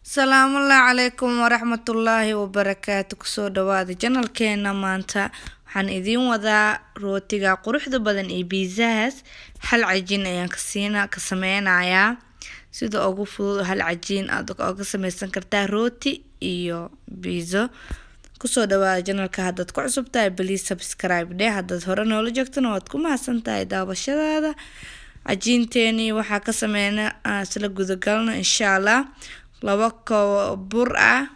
Salaamullaahi calaykum waraxmatullaahi wabarakaatu. Kusoo dhawaada janalkeena. Maanta waxaan idiin wadaa rootiga quruxda badan iyo biizahaas. Hal cajiin ayaan kasiina ka sameynayaa. Sida ugu fudud hal cajiin aad oga sameysan kartaa rooti iyo biizo. Kusoo dhawaada janalka. Haddaad ku cusub tahay, please subscribe dheh. Haddaad hore noola joogtana, waad ku mahadsan tahay daawashadaada. Cajiinteeni waxaa ka sameyna isla gudagalno, insha Allah. 2 koob bur ah,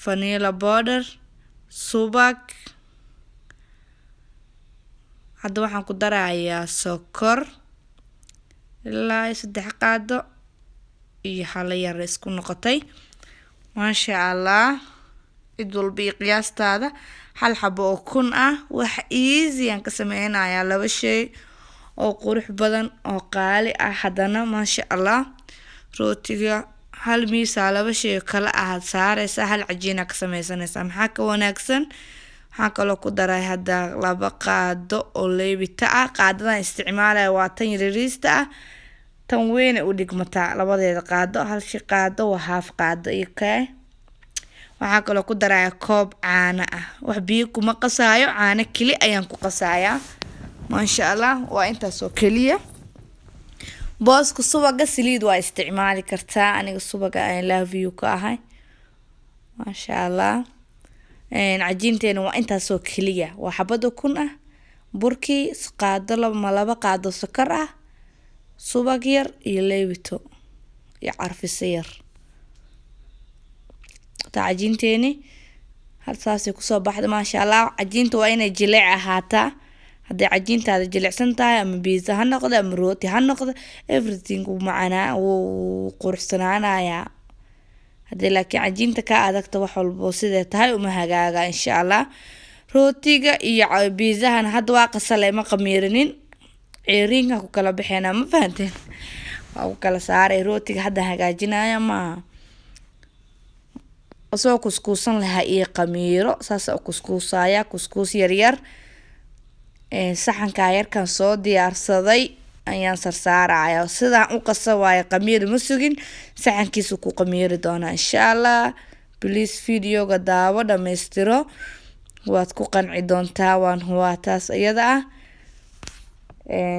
vanilla powder, subag. Hadda waxaan ku darayaa sokor ilaa 3 qaado iyo hala yar isku noqotay, maasha Allah. Cid walba iyo qiyaastaada. Hal xabo oo kun ah. Wax easy aan ka sameynayaa, laba shay oo qurux badan oo qaali ah haddana, maasha Allah. Rootiga hal miisaa laba shay oo kale ahaad saareysaa, hal cajiina ka sameysanaysaa. Maxaa ka wanaagsan? Waxaan kaloo ku daray hadda 2 qaado oo leebita ah. Qaadadan isticmaalaya waa tan yariista ah, tan weyne u dhigmataa labadeeda qaado. Halshi qaado waa half qaado. Okay, waxaan kaloo ku daraya koob caano ah. Wax biyo kuma qasaayo, caano keli ayaan ku qasayaa, maasha Allah. Waa intaas oo keliya. Booska subaga saliid waa isticmaali kartaa. Aniga subaga I love you ka ahay, maasha Allah. Cajiinteena waa intaasoo keliya: waa xabada kun ah, burkii, qaado ma 2 qaado sokor ah, subag yar iyo leebito iyo carfiso yar. Ta cajiinteeni saasay kusoo baxda, maasha Allah. Cajiinta waa inay jileec ahaataa. Hadday cajiintaada jilicsan tahay, ama biisa ha noqdo ama rooti ha noqdo, everything wuu macanaa, wuu quruxsanaanayaa. Haddii laakiin cajiinta ka adagta, wax walbo sidee tahay uma hagaaga, insha Allah. Rootiga iyo biizahan hadda waa qasale, ma qamiirinin. Ceeriinka ku kala baxeena, ma fahanteen? Waa ku kala saaray. Rootiga hadda hagaajinaya maaha, isagoo kuskuusan lahaa iyo qamiiro. Saasa u kuskuusaya, kuskuus yaryar. Saxankaa yarkan soo diyaarsaday ayaan sarsaaraya. Sidaan u qasa waayo, qamiir ma sugin, saxankiisu ku qamiiri doonaa, insha Allah. Please videoga daawo, dhamaystiro, waad ku qanci doontaa, waan hubaa taas iyada ah.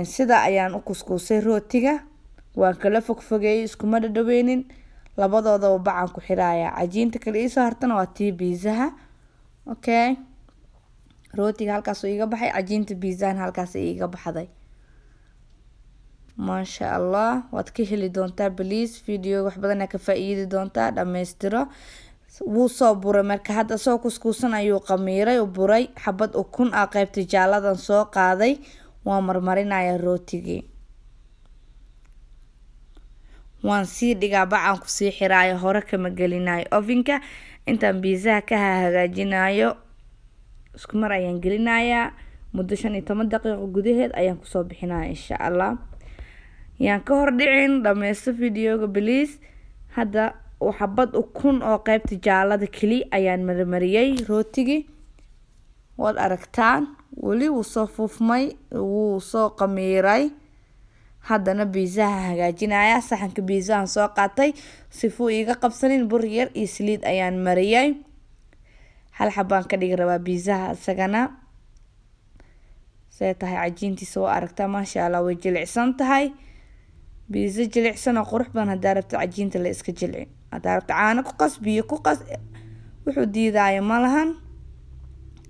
Sida ayaan u kuskuusay rootiga, waan kala fogfogeeyay, iskuma dhadhaweynin. Labadoodaba bacaan ku xiraaya. Cajiinta kale iisoo hartana waa tii biizaha. Okay, rootiga halkaas iiga baxay, cajiinta biizahana halkaas iiga baxday, maasha Allah. Waad ka heli doontaa. Please video wax badan ka faa-iidi doontaa, dhamaystiro. Wuu soo buray marka. Hadda soo kuskuusan ayuu qamiiray, buray. Xabad ukun ah, qeybta jaaladan soo qaaday, waa marmarinaya rootigii. Waan sii dhigaa, bacaan kusii xiraayo, hore kama gelinayo ovenka. Intaan biizaha ka hagaajinayo isku mar ayaan gelinayaa. Muddo 15 daqiiqo gudaheed ayaan kusoo bixinaya, insha Allah. Yaan ka hor dhicin, dhameysto videoga please. Hadda xabad ukun oo qeybta jaalada keli ayaan marmariyey rootigii. Waad aragtaan, weli wuu soo fuufmay, wuu soo qamiiray. Haddana biizaha hagaajinaya. Saxanka biizahan soo qaatay, sifuu iiga qabsanin, bur yar iyo saliid ayaan mariyay. Hal xabaan ka dhigi rabaa biizaha isagana. See tahay cajiintiisa? Waa aragtaa, maasha Allah, way jilicsan tahay. Biiza jilicsan oo qurux badan hadaa rabto, cajiinta la iska jilci. Hadaa rabto, caano ku qas, biyo ku qas, wuxuu diidaayo ma lahan.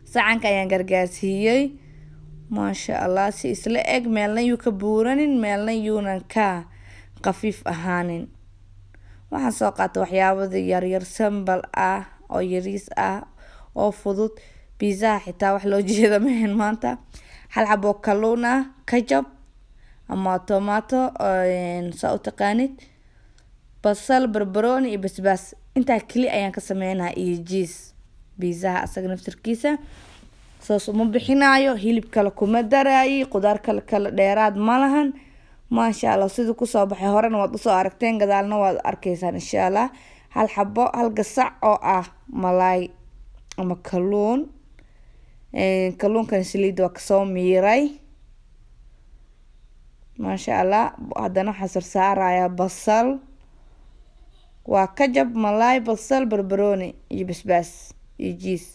Saxanka ayaan gargaarsiiyey, maasha Allah, si isla eg, meelna yuu ka buuranin, meelna yuunan ka khafiif ahaanin. Waxaan soo qaatay waxyaabada yaryar, simple ah oo yariis ah oo fudud. Biizaha xitaa wax loo jeeda mahan maanta. Hal xabo kalluun ah, ketchup ama tomato saa u taqaanid, basal, barbarooni iyo basbaas. Intaa keli ayaan ka sameynaya iyo cheese. Biizaha asaga naftirkiisa saas uma bixinaayo, hilib kale kuma daraayi, qudaar kale kale dheeraad ma lahan, maasha Allah. Siduu kusoo baxay horena waad usoo aragteen, gadaalna waad arkeysaan, insha Allah. Hal xabo, hal gasac oo ah malaay ama kalluun. Kalluunkan saliidda waa kasoo miiray, maasha Allah. Haddana waxaan sarsaarayaa basal. Waa kajab, malaay, basal, barbarooni iyo basbaas iyo cheese.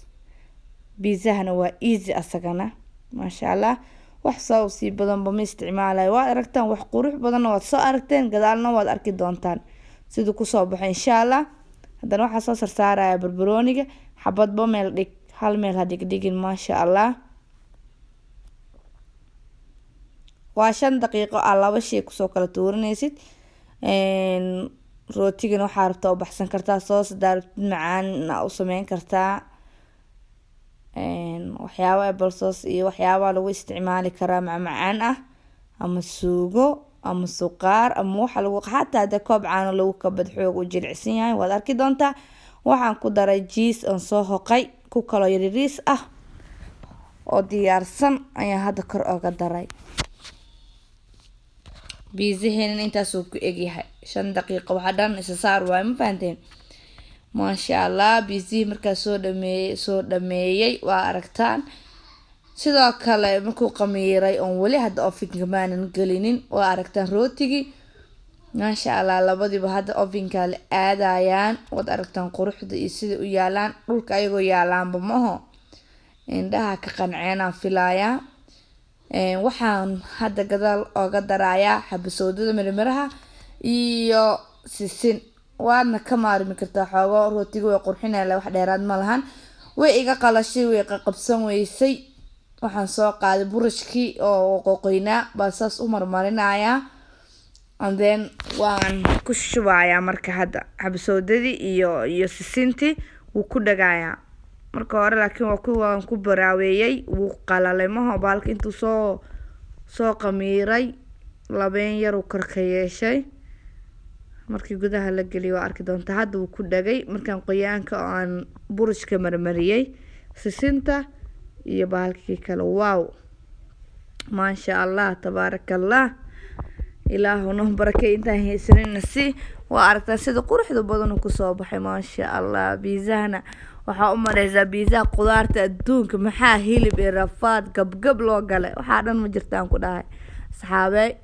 Pizzahana waa easy asagana, maasha Allah. Wax saa usii badanba ma isticmaalayo. Waad aragtaan, wax qurux badanna waad soo aragteen, gadaalna waad arki doontaan siduu kusoo baxo, insha Allah. Haddana waxaa soo sarsaaraya barbarooniga. Xabadba meel dhig, hal meel ha dhigdhigin, maasha Allah. Waa 5 daqiiqo aa laba shay kusoo kala tuurinaysid. Rootigana waxaa rabtaa u baxsan kartaa, soos hadaa rabtid macaan u sameyn kartaa, waxyaaba apple sauce iyo waxyaabaha lagu isticmaali karaa macmacaan ah, ama suugo ama suqaar ama waxa lagu, xataa hadda koob caano lagu kabad, xoog u jilicsan yahay, waad arki doontaa. Waxaan ku daray cheese oon soo hoqay, ku kaloo yaryariis ah oo diyaarsan ayaan hadda kor oga daray. Pizzaheenana intaasuu ku egyahay. 5 daqiiqo waxa dhan isa saar waayo, ma fahanteen? Maasha Allah. Pizzihii markaa soo dhameeyey, soo dhameeyey, waa aragtaan. Sidoo kale markuu qamiiray oon weli hadda ovenka maanan gelinin, waa aragtaan rootigii, maasha Allah. Labadiiba hadda ovenka la aadayaan. Waad aragtaan quruxda iyo sida u yaalaan dhulka ayagoo yaalaanba maho, indhaha ka qanceenaan filayaa. Waxaan hadda gadaal oga darayaa xabasoodada, mirmiraha iyo sisin. Waadna ka maarmi kartaa xoogo, rootiga way qurxinaya, wax dheeraad ma lahan. Way iga qalashay, way qaqabsan weysay. Waxaan soo qaaday burashkii oo qoqoynaa baa saas u marmarinayaa, and then waan ku shubayaa. Marka hadda xabasoodadii iyo sisintii wuu ku dhagayaa marka hore, laakiin waa kuwaan ku baraaweeyey, wuu qalalay maho. Baalka intuu soo qamiiray labeen yar uu korka yeeshay. Markii gudaha la geliyo waa arki doontaa. Hadda wuu ku dhagay markaan qoyaanka oo aan burushka marmariyey sisinta iyo bahalkii kale. Wow, maasha Allah, tabaaraka Allah. Ilaahu noo barakay, intaan haysanina si. Waa aragtaa sida quruxda badan uu kusoo baxay, maasha Allah. Pizzahana waxaa u maleysaa pizzaha qudaarta adduunka. Maxaa hilib iyo rafaad gabgab loo galay? Waxaa dhan ma jirtaan ku dhahay, asxaabey.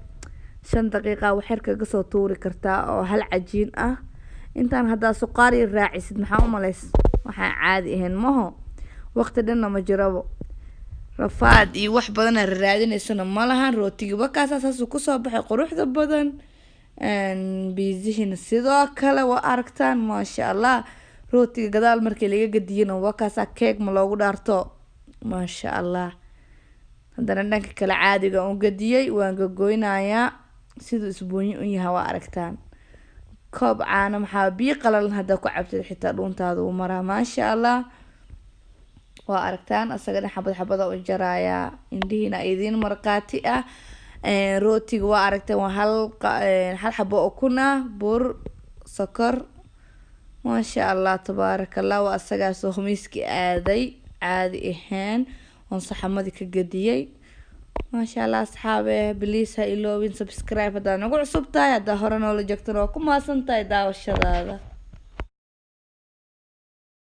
5 daqiiqa waxyar kaga soo tuuri kartaa oo hal cajiin ah. Intaan haddaa suqaar yar raacisid, maxaa u maleys? Waxaan caadi ahayn maho. Waqti dhanna ma jirabo, rafaad iyo wax badan aa raadinaysana ma lahan. Rootigi wakaasa saasuu kusoo baxay quruxda badan. Pizzihiina sidoo kale waa aragtaan, maasha Allah. Rootiga gadaal markii laga gadiyana wakaasa, keeg ma loogu dhaarto, maasha Allah. Haddana dhanka kale caadiga u gadiyey, waan gogoynayaa siduu isbuunyo u yahay, waa aragtaan. Koob caano maxaa, biyo qalalan haddaa ku cabtid xitaa dhuuntaada uu maraa, maasha Allah. Waa aragtaan, asagana xabad xabada u jarayaa, indhihiina idiin marqaati ah. Rootiga waa aragteen, waa hal xabo ukun ah, bur, sokor, maasha Allah, tabaaraka Allah. Waa asagaasoo humiiski aaday caadi ahaan oon saxamadii ka gadiyey, maasha Allah. Asxaabe, please ha iloobin subscribe haddaa nagu cusub tahay. Haddaa hore noola joogtana, waa ku mahadsan tahay daawashadaada.